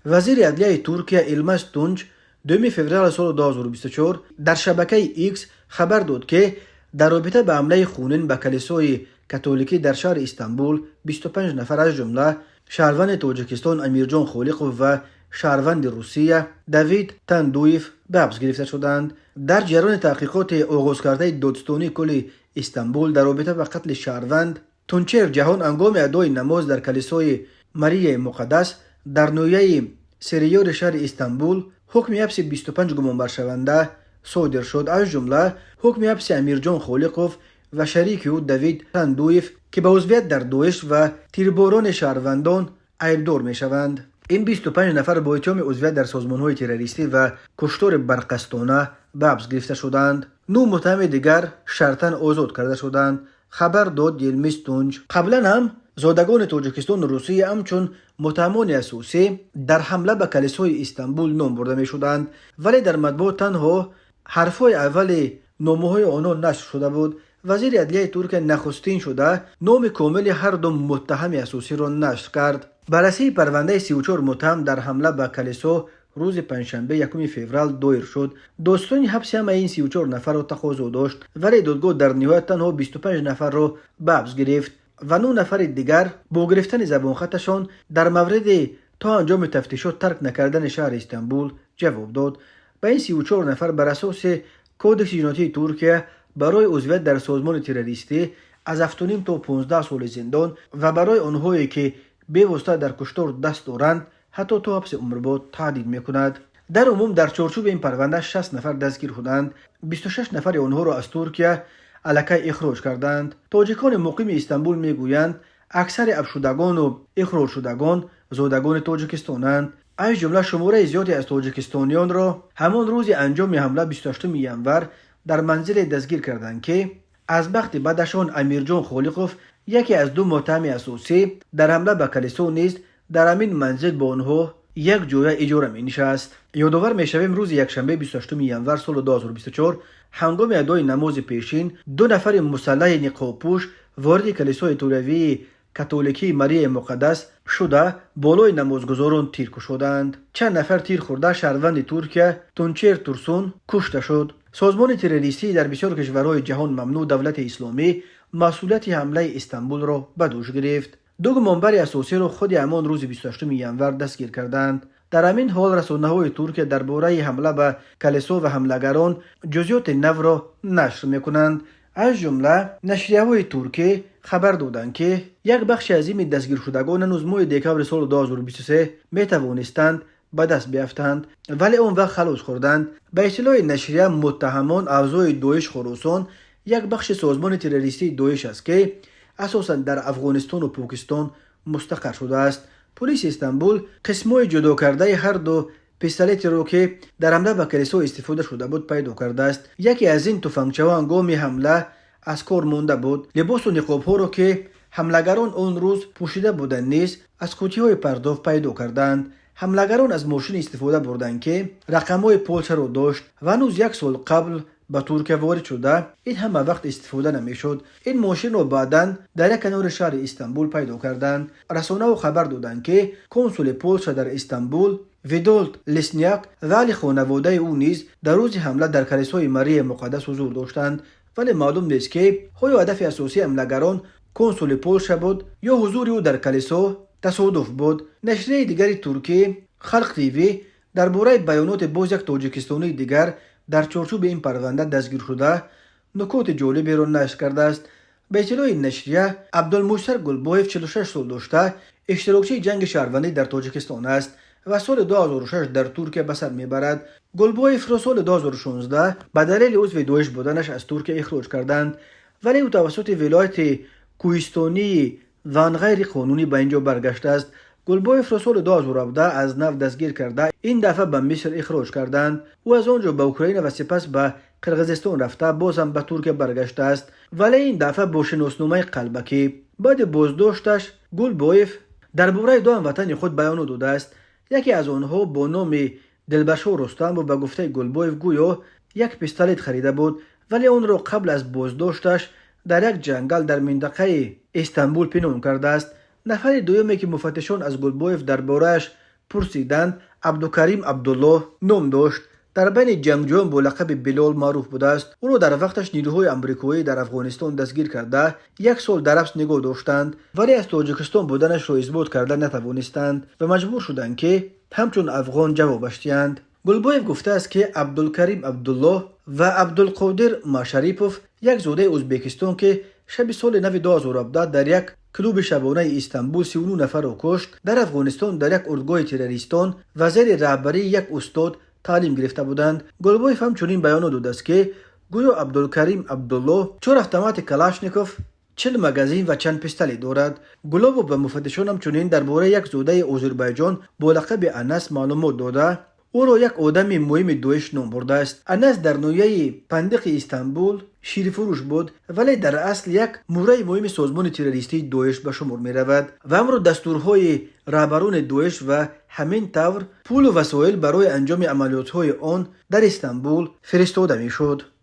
Вазири адлияи Туркия Илмаз Тунч 2 феврали соли 2024 дар шабакаи Икс хабар дод, ки дар робита ба ҳамлаи хунин ба калисои католикӣ дар шаҳри Истанбул 25 нафар, аз ҷумла шаҳрванди Тоҷикистон Амирҷон Холиқов ва шаҳрванди Русия Давид Тандуев, ба ҳабс гирифта шуданд. Дар ҷараёни таҳқиқоти оғозкардаи додстонии кулли Истанбул дар робита ба қатли шаҳрванд Тунчер Ҷаҳон ҳангоми адои намоз дар калисои Марияи Муқаддас дар ноҳияи Сариери шаҳри Истанбул, ҳукми ҳабси 25 гумонбаршаванда содир шуд, аз ҷумла ҳукми ҳабси Амирҷон Холиқов ва шарики ӯ Давид Тандуев, ки ба узвият дар Доиш ва тирборони шаҳрвандон айбдор мешаванд. Ин 25 нафар бо иттиҳоми узвият дар созмонҳои террористӣ ва куштори барқасдона ба ҳабс гирифта шуданд. Нӯ муттаҳами дигар шартан озод карда шуданд, хабар дод Йилмаз Тунч. Қаблан ҳам зодагони Тоҷикистону Русия ҳамчун муттаҳамони асосӣ дар ҳамла ба калисои Истанбул ном бурда мешуданд, вале дар матбуот танҳо ҳарфҳои аввали номаҳои онон нашр шуда буд. Вазири адлияи Туркия нахустин шуда номи комили ҳарду муттаҳами асосиро нашр кард. Баррасии парвандаи 34 муттаҳам дар ҳамла ба калисо рӯзи панҷшанбе, 1 феврал, доир шуд. Додстони ҳабси ҳамаи ин 34 нафарро тақозо дошт, вале додгоҳ дар ниҳоят танҳо 25 нафарро ба ҳабс гирифт ва нӯ нафари дигар бо гирифтани забонхаташон дар мавриди то анҷоми тафтишот тарк накардани шаҳри Истанбул ҷавоб дод. Ба ин 34 нафар бар асоси Кодекси ҷиноятии Туркия барои узвият дар созмони террористӣ аз 7,5 то 15 соли зиндон ва барои онҳое, ки бевосита дар куштор даст доранд, ҳатто то ҳабси умрбод таҳдид мекунад. Дар умум дар чорчӯби ин парванда 60 нафар дастгир шуданд, 26 нафари онҳоро аз Туркия аллакай ихроҷ карданд. Тоҷикони муқими Истанбул мегӯянд, аксари ҳабсшудагону ихроҷшудагон зодагони Тоҷикистонанд. Аз ҷумла шумораи зиёде аз тоҷикистониёнро ҳамон рӯзи анҷоми ҳамла, 28 январ, дар манзиле дастгир карданд, ки аз бахти бадашон Амирҷон Холиқов, яке аз ду муттаҳами асосӣ дар ҳамла ба калисо, низ дар ҳамин манзил бо онҳо як ҷоя иҷора менишаст. Ёдовар мешавем, рӯзи якшанбе, 28 январ соли 2024, ҳангоми адои намози пешин ду нафари мусаллаҳи ниқобпӯш вориди калисои итолиявии католикии Марияи Муқаддас шуда, болои намозгузорон тир кушоданд. Чанд нафар тир хӯрда, шаҳрванди Туркия Тунчер Турсун кушта шуд. Созмони террористии дар бисёр кишварҳои ҷаҳон мамнӯъ, Давлати Исломӣ, масъулияти ҳамлаи Истанбулро ба дӯш гирифт. Ду гумонбари асосиро худи ҳамон рӯзи 28 январ дастгир карданд. Дар ҳамин ҳол расонаҳои Туркия дар бораи ҳамла ба калисо ва ҳамлагарон ҷузъиёти навро нашр мекунанд. Аз ҷумла нашрияҳои туркӣ хабар доданд, ки як бахши азими дастгиршудагон ҳанӯз моҳи декабри соли 2023 метавонистанд ба даст биафтанд, вале он вақт халос хӯрданд. Ба иттилои нашрия, муттаҳамон аъзои Доиш Хуросон, як бахши созмони террористии Доиш аст, ки асосан дар Афғонистону Покистон мустақар шудааст. Полиси Истанбул қисмҳои ҷудокардаи ҳарду пистолетеро, ки дар ҳамла ба калисо истифода шуда буд, пайдо кардааст. Яке аз ин туфангчаҳо ҳангоми ҳамла аз кор монда буд. Либосу ниқобҳоро, ки ҳамлагарон он рӯз пӯшида буданд, низ аз қуттиҳои пардофт пайдо карданд. Ҳамлагарон аз мошине истифода бурданд, ки рақамҳои Полшаро дошт ва ҳанӯз як сол қабл ба Туркия ворид шуда, ин ҳама вақт истифода намешуд. Ин мошинро баъдан дар як канори шаҳри Истанбул пайдо карданд. Расонаҳо хабар доданд, ки консули Полша дар Истанбул Видолд Лесняк ва аҳли хонаводаи ӯ низ дар рӯзи ҳамла дар калисои Марияи Муқаддас ҳузур доштанд, вале маълум нест, ки оё ҳадафи асосии ҳамлагарон консули Полша буд ё ҳузури ӯ дар калисо тасодуф буд. Нашрияи дигари туркӣ, Халқ ТВ, дар бораи баёноти боз як тоҷикистонии дигар дар чорчӯби ин парванда дастгиршуда нукоти ҷолиберо нашр кардааст. Ба иттилои нашрия, Абдулмуйсар Гулбоев 46 сол дошта, иштирокчии ҷанги шаҳрвандӣ дар Тоҷикистон аст ва соли 2006 дар Туркия ба сар мебарад. Гулбоевро соли 2016 ба далели узви Доиш буданаш аз Туркия ихроҷ карданд, вале ӯ тавассути вилояти кӯҳистонии Ван ғайриқонунӣ ба ин ҷо баргаштааст. Гулбоевро соли 2017 аз нав дастгир карда, ин дафъа ба Миср ихроҷ карданд. Ӯ аз он ҷо ба Украина ва сипас ба Қирғизистон рафта, боз ҳам ба Туркия баргаштааст, вале ин дафъа бо шиносномаи қалбакӣ. Баъди боздошташ Гулбоев дар бораи ду ҳамватани худ баёнот додааст. Яке аз онҳо бо номи Дилбашор Рустамов, ба гуфтаи Гулбоев, гӯё як пистолет харида буд, вале онро қабл аз боздошташ дар як ҷангал дар минтақаи Истанбул пинҳон кардааст. Нафари дуюме, ки муфаттишон аз Гулбоев дар борааш Пурсиданд, Абдукарим Абдуллоҳ ном дошт. Дар байни ҷангҷӯён бо лақаби Билол маъруф будааст. Ӯро дар вақташ нирӯҳои амрикоӣ дар Афғонистон дастгир карда, як сол дар ҳабс нигоҳ доштанд, вале аз Тоҷикистон буданашро исбот карда натавонистанд ва маҷбур шуданд, ки ҳамчун афғон ҷавобаш диҳанд. Гулбоев гуфтааст, ки Абдулкарим Абдуллоҳ ва Абдулқодир Машарипов, як зодаи Ӯзбекистон, ки шаби соли нави 2017 дар як клуби шабонаи Истанбул 39 нафарро кушт, дар Афғонистон дар як урдгоҳи террористон ва зери раҳбарии як устод таълим гирифта буданд. Гулбоев ҳамчунин баёнот додааст, ки гӯё Абдулкарим Абдуллоҳ чор автомати Калашников, 40 магазин ва чанд пистолет дорад. Гулобов ба муфаттишон ҳамчунин дар бораи як зодаи Озарбойҷон бо лақаби Анас маълумот дода, ӯро як одами муҳими Доиш ном бурдааст. Анас дар ноҳияи Пандиқи Истанбул ширфурӯш буд, вале дар асл як муҳраи муҳими созмони террористии Доиш ба шумор меравад ва амру дастурҳои раҳбарони Доиш ва ҳамин тавр пулу васоил барои анҷоми амалиётҳои он дар Истанбул фиристода мешуд.